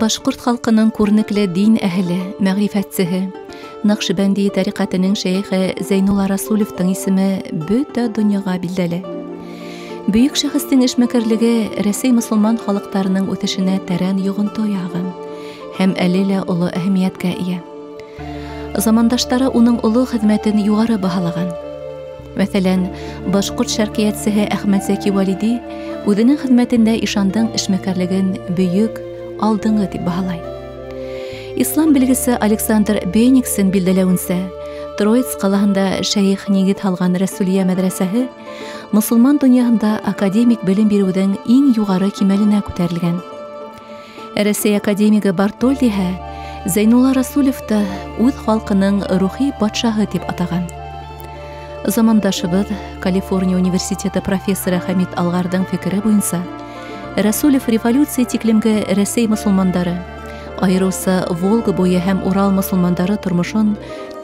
Башҡорт халҡының күренекле дин әһеле, мәғрифәтсеһе, Наҡшибәнди тариҡәтенең шәйехе Зәйнулла Расулевтың исеме бөтә донъяға билдәле. Бөйөк шәхестең эшмәкәрлеге Рәсәй мосолман халыҡтарының үҫешенә тәрән йоғонто яһаған һәм әле лә оло әһәмиәткә эйә. Замандаштары уның оло хеҙмәтен юғары баһалаған. Мәҫәлән, башҡорт шәрҡиәтсеһе Әхмәт Зәки Вәлиди үҙенең хеҙмәтендә ишандың эшмәкәрлеген бөйөк, алдынғы тип баһалай. Ислам белгесе Александр Бениксен билдәләүенсә, Троиц ҡалаһында шәйех нигеҙ һалған Рәсүлиә мәҙрәсәһе мосолман донъяһында академик белем биреүҙең иң юғары кимәленә күтәрелгән. Рәсәй академигы Бартольд иһә Зәйнулла Расулевты үҙ халҡының рухи батшаһы тип атаған. Замандашыбыҙ Калифорния университеты профессоры Хәмит Алғарҙың фекере буйынса, Расулев революция тиклемге Рәсәй мосолмандары, айырыуса Волга буйы һәм Урал мосолмандары тормошон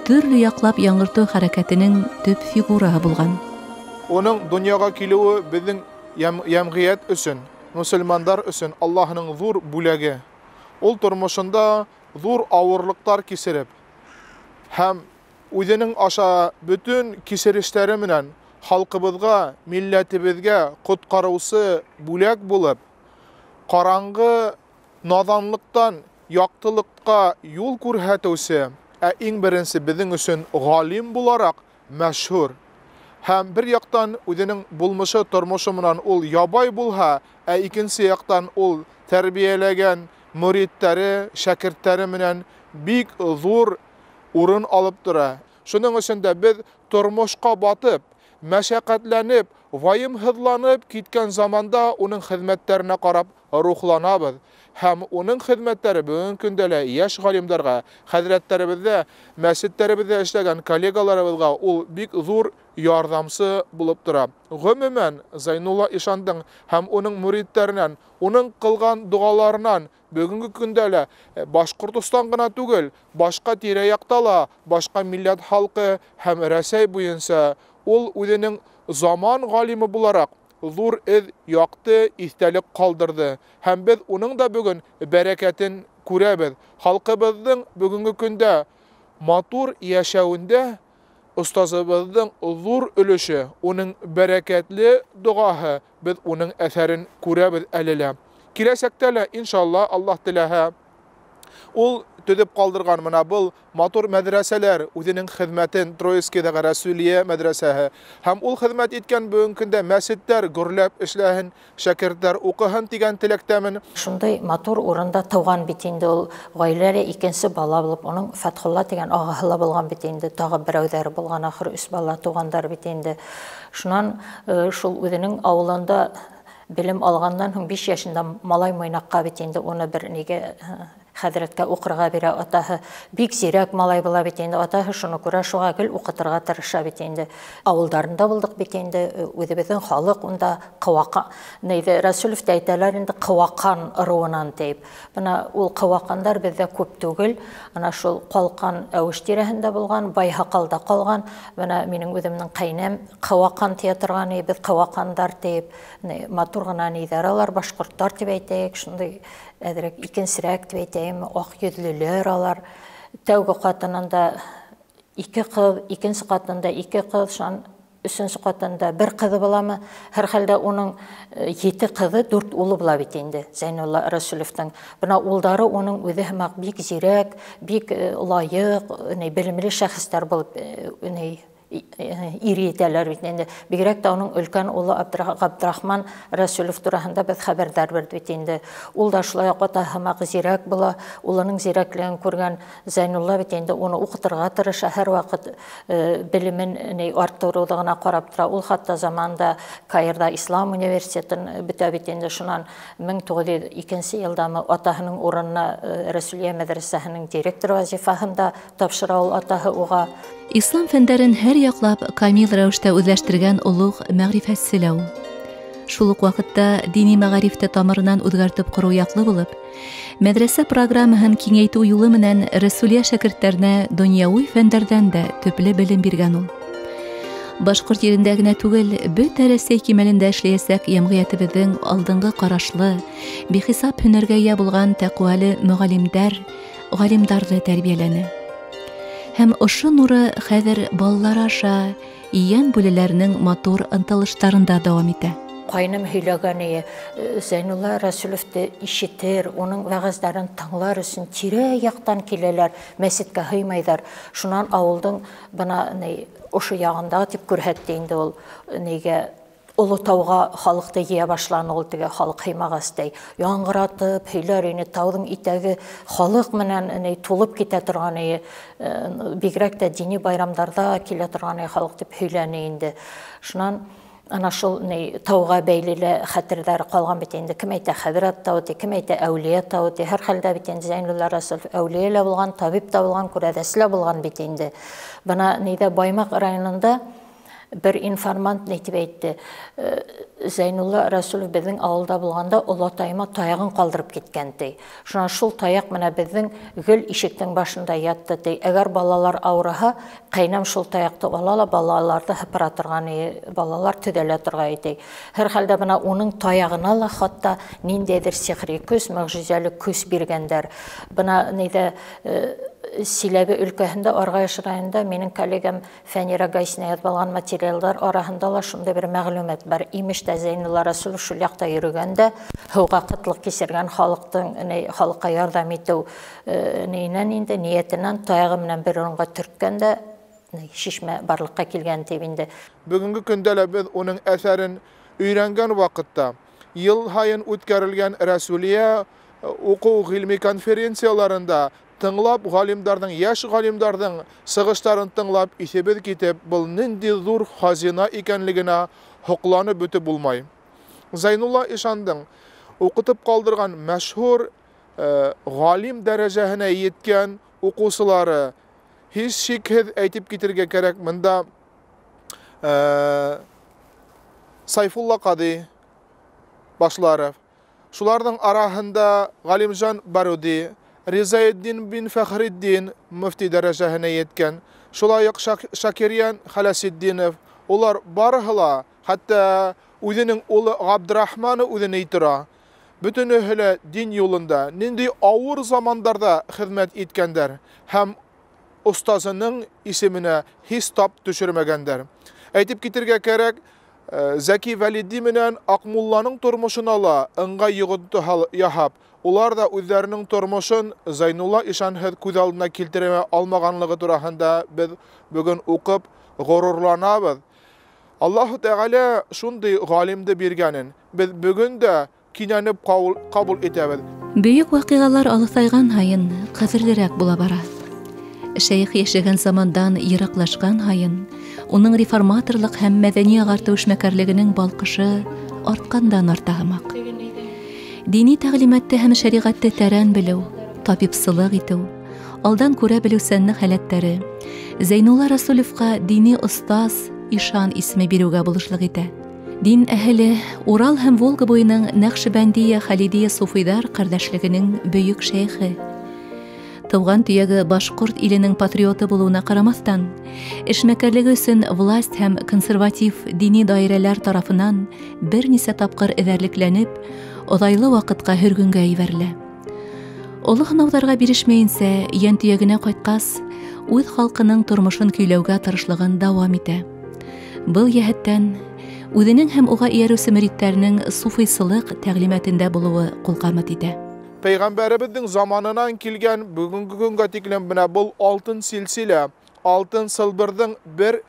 төрлө яҡлап яңыртыу хәрәкәтенең төп фигураһы булған. Уның донъяға килеүе беҙҙең йәмғиәт өсөн, мосолмандар өсөн Аллаһының ҙур бүләге. Ул тормошонда ҙур ауырлыҡтар кисереп һәм үҙенең аша бөтөн кисерештәре менән халҡыбыҙға, милләтебеҙгә ҡотҡарыусы бүләк булып, ҡараңғы наҙанлыҡтан яҡтылыҡҡа юл күрһәтеүсе, ә иң беренсе беҙҙең өсөн ғалим булараҡ мәшһүр. Һәм бер яҡтан үҙенең булмышы, тормошо менән ул ябай булһа, ә икенсе яҡтан ул тәрбиәләгән мөриттәре, шәкерттәре менән бик ҙур урын алып тора. Шуның өсөн дә беҙ тормошҡа батып, мәшәҡәтләнеп, вайымһыҙланып киткән заманда уның хеҙмәттәренә ҡарап рухланабыҙ. Һәм уның хеҙмәттәре бөгөн көндә лә йәш ғалимдарға, хәҙрәттәребеҙҙә, мәсеттәребеҙҙә эшләгән коллегаларыбыҙға ул бик ҙур ярҙамсы булып тора. Ғөмүмән, Зәйнулла ишандың һәм уның мөриттәренән, уның ҡылған доғаларынан бөгөнгө көндә лә Башҡортостан ғына түгел, башҡа тирә-яҡта ла, башҡа милләт халҡы һәм Рәсәй буйынса ул үҙенең заман ғалимы булараҡ ҙур эҙ, яҡты иҫтәлек ҡалдырҙы. Һәм беҙ уның да бөгөн бәрәкәтен күрәбеҙ. Халҡыбыҙҙың бөгөнгө көндә матур йәшәүендә остазыбыҙҙың ҙур өлөшө, уның бәрәкәтле доғаһы, беҙ уның әҫәрен күрәбеҙ әле лә. Киләсәктә лә, иншалла, Аллаһ теләһә, ул төҙөп ҡалдырған мына был матур мәҙрәсәләр үҙенең хеҙмәтен Троицкийҙағы Рәсүлиә мәҙрәсәһе һәм ул хеҙмәт иткән бөгөнгө көндә мәсеттәр гөрләп эшләһен, шәкерттәр уҡыһын тигән теләктәмен. Шундай матур урында тыуған бит инде ул, ғаиләлә икенсе бала булып, уның Фәтхулла тигән ағаһы ла булған бит инде, тағы берәүҙәре булған, ахыр өс бала туғандар бит инде. Шунан шул үҙенең ауылында белем алғандан һуң 5 йәшендә малай Муйнаҡҡа бит инде уны бер нигә хәҙрәткә уҡырға бирә атаһы. Бик зирәк малай була бит инде, атаһы шуны күрә, шуға гел уҡытырға тырыша бит инде. Ауылдарында булдыҡ бит инде, үҙебеҙҙең халыҡ унда Ҡыуаҡа, нейҙе Рәсүлев тә әйтәләр инде Ҡыуаҡан ырыуынан тип. Бына ул ҡыуаҡандар беҙҙә күп түгел, ана шул Ҡалҡан Әүеш тирәһендә булған, Байһаҡалда ҡалған. Бына минең үҙемдең ҡәйнәм Ҡыуаҡан тия торған, беҙ ҡыуаҡандар тип, матур ғына нейҙәр алар, башҡорттар тип әйтәйек, шундай әҙерәк икенсерәк тип әйтәйем, аҡ йөҙлөләр алар. Тәүге ҡатынында 2 ҡыҙ, икенсе ҡатында 2 ҡыҙ, шунан өсөнсө ҡатында 1 ҡыҙы буламы? Һәр хәлдә уның 7 ҡыҙы, 4 улы була бит инде Зәйнулла Рәсүлевтең. Бына улдары уның үҙе һымаҡ бик зирәк, бик лайыҡ, белемле шәхестәр булып, ир итәләр бит инде. Бигерәк тә уның өлкән улы Ғабдрахман Рәсүлев тураһында беҙ хәбәрҙар бит инде. Ул да шулай уҡ атаһы һымаҡ зирәк була. Улының зирәклеген күргән Зәйнулла бит инде уны уҡытырға тырыша, һәр ваҡыт белемен арттырыуҙы ғына ҡарап тора. Ул хатта заманда Каирҙа Ислам университетын бөтә бит инде. Шунан 1902 йылдамы атаһының урынына Рәсүлиә мәҙрәсәһенең директор вазифаһын да тапшыра ул атаһы уға. Ислам фәндәрен һәр яҡлап камил рәүештә үҙләштергән олуғ мәғрифәтсе лә ул. Шул уҡ ваҡытта дини мәғарифте тамырынан үҙгәртеп ҡороу яҡлы булып, мәҙрәсә программаһын киңәйтеү юлы менән Рәсүлиә шәкерттәренә донъяуи фәндәрҙән дә төплө белем биргән ул. Башҡорт ерендә генә түгел, бөтә Рәсәй кимәлендә эшләйәсәк йәмғиәтебеҙҙең алдынғы ҡарашлы, бихисап һөнәргә эйә булған тәҡүәле мөғәллимдәр, ғалимдарҙы тәрбиәләне. Һәм ошо нуры хәҙер балалар аша Йән бүлеләренең матур ынтылыштарында дауам итә. Ҡайным һөйләгәне Зәйнулла Рәсүлевте ишетер, уның вәғәздәрен тыңлар өсөн тирә-яҡтан киләләр, мәсеткә һыймайҙар. Шунан ауылдың бына ошо яғында тип күрһәтте инде ул нигә Оло тауға халыҡты йыя башланы ул теге халыҡ һыймағас ти. Яңғыратып һөйләр ине, тауҙың итәге халыҡ менән тулып китә торған, бигерәк тә дини байрамдарҙа килә торған халыҡ тип һөйләне инде. Шунан ана шул тауға бәйле лә хәтерҙәре ҡалған бит инде. Кем әйтә хәҙрәт тауы ти, кем әйтә әүлиә тауы ти. Һәр хәлдә бит инде Зәйнулла Рәсүлев әүлиә лә булған, табип та булған, күрәҙәсе лә булған бит инде. Бына нейҙә Баймаҡ районында бер информант ни тип әйтте: Зәйнулла Рәсүлев беҙҙең ауылда булғанда олатайыма таяғын ҡалдырып киткән ти. Шунан шул таяҡ менән беҙҙең гел ишектең башында ятты ти. Әгәр балалар ауырыһа, ҡәйнәм шул таяҡты ала ла балаларҙы һыпыра торған, балалар төҙәлә торған ти. Һәр хәлдә бына уның таяғына ла хатта ниндәйҙер сихри көс, мөғжизәле көс биргәндәр. Бына нейҙә Силәбе өлкәһендә, Арғаяш районында минең коллегам Фәнирә Гайсина яҙып алған материалдар араһында ла шундай бер мәғлүмәт бар. Имеш тә Зәйнулла Рәсүлев шул яҡта йөрөгәндә һыуға ҡытлыҡ кисергән халыҡтың халыҡҡа ярҙам итеү нейенән инде ниәтенән таяғы менән бер урынға төрткән дә шишмә барлыҡҡа килгән тип инде. Бөгөнгө көндә лә беҙ уның әҫәрен өйрәнгән ваҡытта йыл һайын үткәрелгән Рәсүлиә уҡыу ғилми конференцияларында тыңлап ғалимдарҙың, йәш ғалимдарҙың сығыштарын тыңлап иҫебеҙ китеп, был ниндәй ҙур хазина икәнлегенә һоҡланып бөтөп булмай. Зәйнулла ишандың уҡытып ҡалдырған мәшһүр ғалим дәрәжәһенә еткән уҡыусылары һис шикһеҙ әйтеп китергә кәрәк. Бында Сайфулла Ҡаҙи Башларов, шуларҙың араһында Ғалимжан Баруди, Ризаетдин бин Фәхретдин мөфти дәрәжәһенә еткән, шулай уҡ Шакирйән Хәләсетдинов, улар барыһы ла, хатта үҙенең улы Ғабдрахманы үҙен тора. Бөтөнөһө лә дин юлында ниндәй ауыр замандарҙа хеҙмәт иткәндәр һәм остазының исеменә һис тап төшөрмәгәндәр. Әйтеп китергә кәрәк, Зәки Вәлиди менән Аҡмулланың тормошона ла ыңғай йоғонто яһап, улар ҙа үҙҙәренең тормошон Зәйнулла ишанһыҙ күҙ алдына килтерә алмағанлығы тураһында беҙ бөгөн уҡып ғорурланабыҙ. Аллаһу Тәғәлә шундай ғалимды биргәнен беҙ бөгөн дә кинәнеп ҡабул итәбеҙ. Бөйөк ваҡиғалар алыҫайған һайын ҡәҙерлерәк була бара. Шәйх йәшәгән замандан йыраҡлашҡан һайын уның реформаторлыҡ һәм мәҙәни ағартыу эшмәкәрлегенең балҡышы артҡандан арта һымаҡ. Дини тәғлимәтте һәм шәриғәтте тәрән белеү, табипсылыҡ итеү, алдан күрә белеүсәнлек халәттәре Зәйнулла Рәсүлевҡа дини остаз ишан исеме биреүгә булышлыҡ итә. Дин әһеле Урал һәм Волга буйының Нәҡшбәндиә Хәлидиә суфыйҙар ҡәрҙәшлегенең бөйөк шәйхе. Тыуған төйәге башҡорт иленең патриоты булыуына ҡарамаҫтан, эшмәкәрлеге өсөн власть һәм консерватив дини даирәләр тарафынан бер нисә тапҡыр эҙәрлекләнеп, оҙайлы ваҡытҡа һөргөнгә ебәрелә. Оло һынауҙарға бирешмәйенсә, йән төйәгенә ҡайтҡас, үҙ халҡының тормошон көйләүгә тырышлығын дауам итә. Был йәһәттән үҙенең һәм уға эйәреүсе мөриттәренең суфыйсылыҡ тәғлимәтендә булыуы ҡулҡамыт итә. Пәйғәмбәребеҙҙең заманынан килгән бөгөнгө көнгә тиклем бына был алтын силсилә, алтын сылбырҙың бер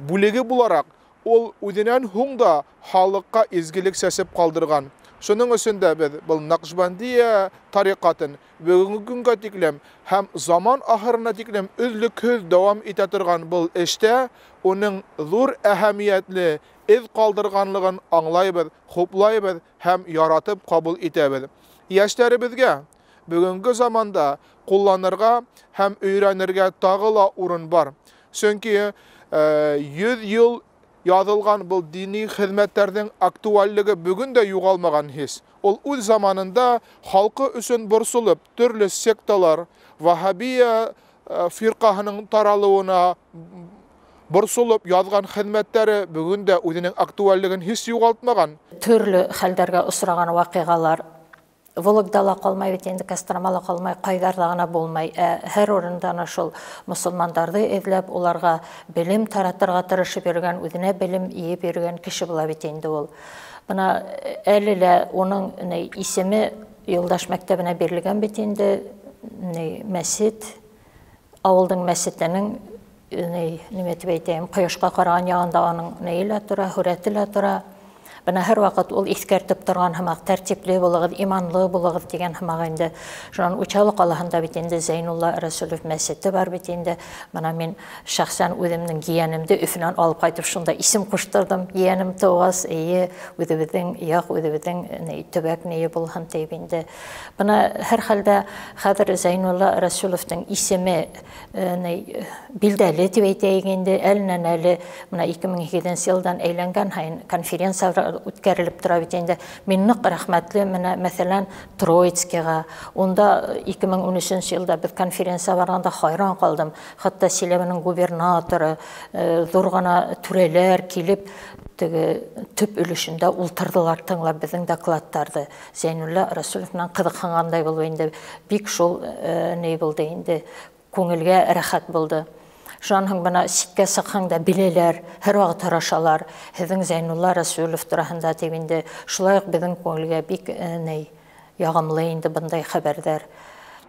бүлеге булараҡ, ул үҙенән һуң да халыҡҡа изгелек сәсеп ҡалдырған. Шуның өсөн дә беҙ был Нәҡшбәндиә тариҡатын бөгөнгө көнгә тиклем һәм заман ахырына тиклем өҙлөкһөҙ дауам итә торған был эштә уның ҙур әһәмиәтле эҙ ҡалдырғанлығын аңлайбыҙ, хуплайбыҙ һәм яратып ҡабул итәбеҙ. Йәштәребеҙгә бөгөнгө заманда ҡулланырға һәм өйрәнергә тағы ла урын бар. Сөнки 100 йыл яҙылған был дини хеҙмәттәрҙең актуаллығы бөгөн дә юғалмаған һис. Ул үҙ заманында халҡы өсөн борсолоп, төрлө секталар, ваһабия фирҡаһының таралыуына борсолоп яҙған хеҙмәттәре бөгөн дә үҙенең актуальлеген һис юғалтмаған. Төрлө хәлдәргә осраған ваҡиғалар Вологда ла ҡалмай бит инде, Кострома ла ҡалмай, ҡайҙарҙа ғына булмай. Һәр урында ана шул мосолмандарҙы эҙләп, уларға белем таратырға тырышып йөрөгән, үҙенә белем йыйып йөрөгән кеше була бит инде ул. Бына әле лә уның исеме Юлдаш мәктәбенә бирелгән бит инде, мәсет, ауылдың мәсетенең нимә тип әйтәйем, ҡояшҡа ҡараған яғында уның нейе лә тора, һүрәте лә тора. Бына һәр ваҡыт ул иҫкәртеп торған һымаҡ, тәртипле булығыҙ, иманлы булығыҙ тигән һымаҡ инде. Шунан Учалы ҡалаһында бит инде Зәйнулла Рәсүлев мәсете бар бит инде. Бына мин шәхсән үҙемдең ейәнемде Өфөнән алып ҡайтып шунда исем ҡуштырҙым. Ейәнем тыуғас, эйе, үҙебеҙҙең яҡ, үҙебеҙҙең төбәк нейе булһын тип инде. Бына һәр хәлдә хәҙер Зәйнулла Рәсүлевтең исеме билдәле тип әйтәйек инде. Әленән әле бына 2008 йылдан әйләнгән һайын конференциялар үткәрелеп тора бит инде. Мин ныҡ рәхмәтле, менә мәҫәлән Троицкиға. Унда 2013 йылда беҙ конференция барғанда хайран ҡалдым. Хатта Силәбенең губернаторы, ҙур ғына түрәләр килеп теге төп өлөшөндә ултырҙылар тыңлап беҙҙең докладтарҙы. Зәйнулла Рәсүлев менән ҡыҙыҡһынғандай булып инде, бик шул ни булды инде, күңелгә рәхәт булды. Шунан һуң бына ситкә сыҡһаң да беләләр, һәр ваҡыт һорашалар, һеҙҙең Зәйнулла Рәсүлев тураһында тип инде. Шулай уҡ беҙҙең күңелгә бик яғымлы инде бындай хәбәрҙәр.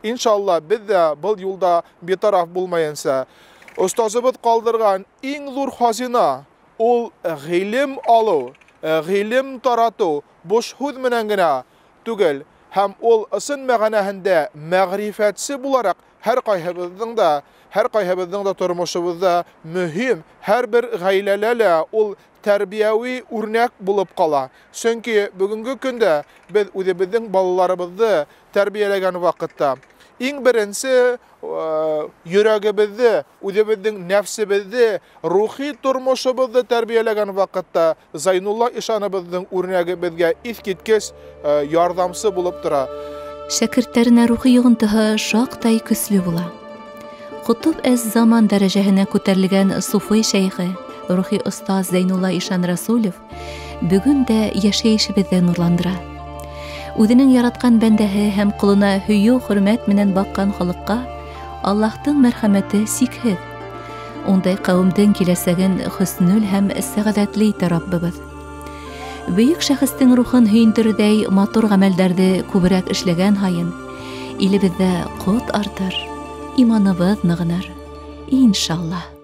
Иншалла, беҙ ҙә был юлда битараф булмайынса, остазыбыҙ ҡалдырған иң ҙур хазина ул ғилем алыу, ғилем таратыу, буш һүҙ менән генә түгел, һәм ул ысын мәғәнәһендә мәғрифәтсе булараҡ һәр ҡайһыбыҙҙың да тормошобоҙҙа мөһим, һәр бер ғаиләлә лә ул тәрбиәүи үрнәк булып ҡала. Сөнки бөгөнгө көндә беҙ үҙебеҙҙең балаларыбыҙҙы тәрбиәләгән ваҡытта иң беренсе йөрәгебеҙҙе, үҙебеҙҙең нәфсебеҙҙе, рухи тормошобоҙҙо тәрбиәләгән ваҡытта Зәйнулла ишаныбыҙҙың үрнәге беҙгә иҫ киткес ярҙамсы булып тора. Шәкерттәренә рухи йоғонтоһо шаҡтай көслө була. Ҡотоп әз-заман дәрәжәһенә күтәрелгән суфый шәйхе, рухи остаз Зәйнулла ишан Рәсүлев бөгөн дә йәшәйешебеҙҙе нурландыра. Үҙенең яратҡан бәндәһе һәм ҡолона һөйөү хөрмәт менән баҡҡан халыҡҡа Аллаһтың мәрхәмәте сикһеҙ. Ундай ҡәүемдең киләсәген хөснөл һәм сәғәҙәтле итә Раббыбыҙ. Бөйөк шәхестең рухын һөйөндөрөрҙәй матур ғәмәлдәрҙе күберәк эшләгән һайын илебеҙҙә ҡот артыр, иманыбыҙ нығыныр. Иншаллаһ.